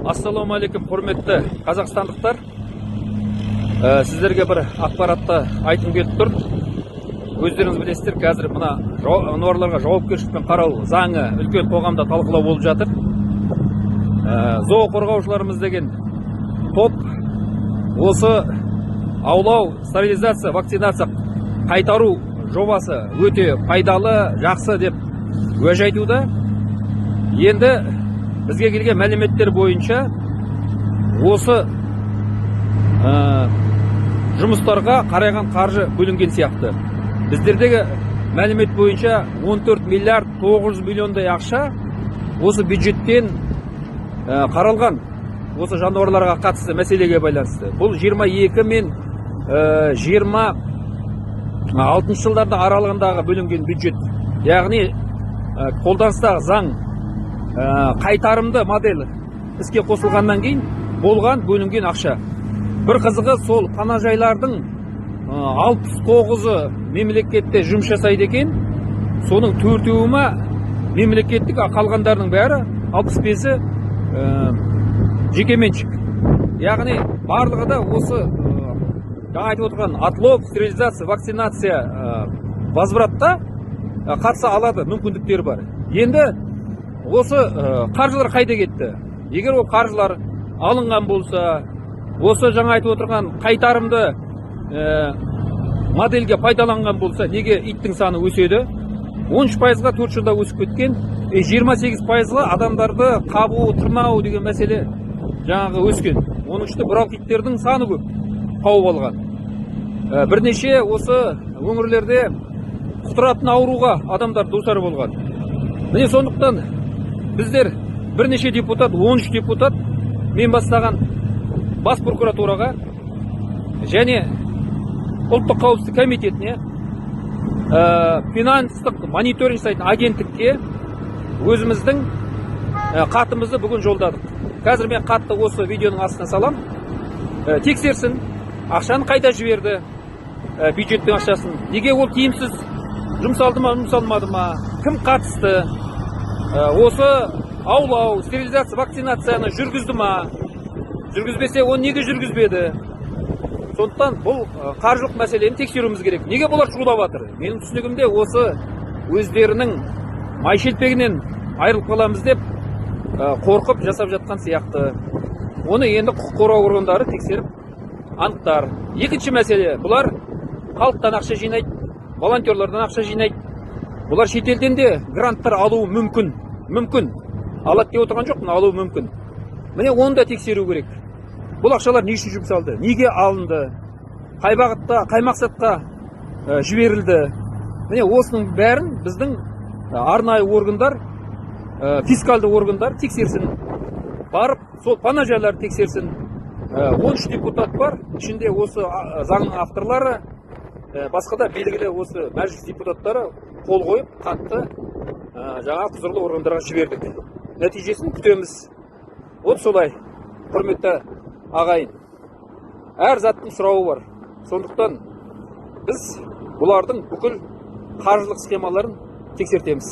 Ассалаумағалейкум, құрметті қазақстандықтар! Сіздерге бір ақпаратты айтқым келіп тұр. Өздеріңіз білесіздер, қазір мына жануарларға жауапкершілікпен қарау заңы үлкен қоғамда талқылау болып жатыр. Зооқорғаушыларымыз деген топ осы аулау, стерилизация, вакцинация, қайтару жобасы өте пайдалы, жақсы деп уәж айтуда. Енді бізге келген мәліметтер бойынша, осы жұмыстарға қарайған қаржы бөлінген сияқты. Біздердегі мәлімет бойынша, 14 миллиард 900 миллиондай ақша осы бюджеттен қаралған осы жануарларға қатысты мәселеге байланысты. Бұл 22 мен 26 жылдардың аралығындағы бөлінген бюджет, яғни қолданыстағы заң, қайтарымды модель іске қосылғаннан кейін болған бөлінген ақша. Бір қызығы, сол панажайлардың 69-ы мемлекетте жұмыс жасайды екен. Соның төртеуі ма мемлекеттік, а қалғандарының бәрі, 65-і, жекеменшік. Яғни барлығы да осы жаңа айтып отырған отлов, стерилизация, вакцинация, возвратта қатыса алады, мүмкіндіктері бар. Енді осы қаржылар қайда кетті? Егер ол қаржылар алынған болса, осы жаңа айтып отырған қайтарымды модельге пайдаланған болса, неге иттің саны өседі? 13%-ға 4 жылда өсіп кеткен, 28%-ға адамдарды қабу, тырнау деген мәселе жаңағы өскен. Оның ішінде бұралқы иттердің саны көп қауып алған. Бірнеше осы өңірлерде құтыратын ауруға адамдар душар болған. Міне, сондықтан біздер, бірнеше депутат, 13 депутат, мен бастаған, бас прокуратураға және Ұлттық қауіпсіздік комитетіне, финанстық мониторинг жасайтын агенттікке өзіміздің хатымызды бүгін жолдадық. Қазір мен хатты осы видеоның астына салам. Тексерсін, ақшаны қайда жіберді, бюджеттің ақшасын, неге ол тиімсіз жұмсалды ма, жұмсалмады ма, кім қатысты, осы аулау, стерилизация, вакцинацияны жүргізді ма, жүргізбесе, оны неге жүргізбеді? Сондықтан бұл қаржылық мәселені тексеруіміз керек. Неге бұлар шулап жатыр? Менің түсінігімде, осы өздерінің май шелпегінен айырылып қаламыз деп қорқып жасап жатқан сияқты. Оны енді құқық қорғау органдары тексеріп анықтар. Екінші мәселе: бұлар халықтан ақша жинайды, волонтерлардан ақша жинайды. Бұлар шетелден де гранттар алуы мүмкін. Мүмкін, алады деп отырған жоқпын, алуы мүмкін. Міне, оны да тексеру керек. Бұл ақшалар не үшін жұмсалды, неге алынды, қай бағытта, қай мақсатқа жіберілді? Міне, осының бәрін біздің арнайы органдар, фискалды органдар тексерсін, барып сол панажайларды тексерсін. 13 депутат бар, ішінде осы заңның авторлары, басқа да белгілі осы Мәжіліс депутаттары қол қойып, хатты жаңа құзырлы органдарға жібердік. Нәтижесін күтеміз. Вот солай, құрметті ағайын. Әр заттың сұрауы бар. Сондықтан біз бұлардың бүкіл қаржылық схемаларын тексертеміз.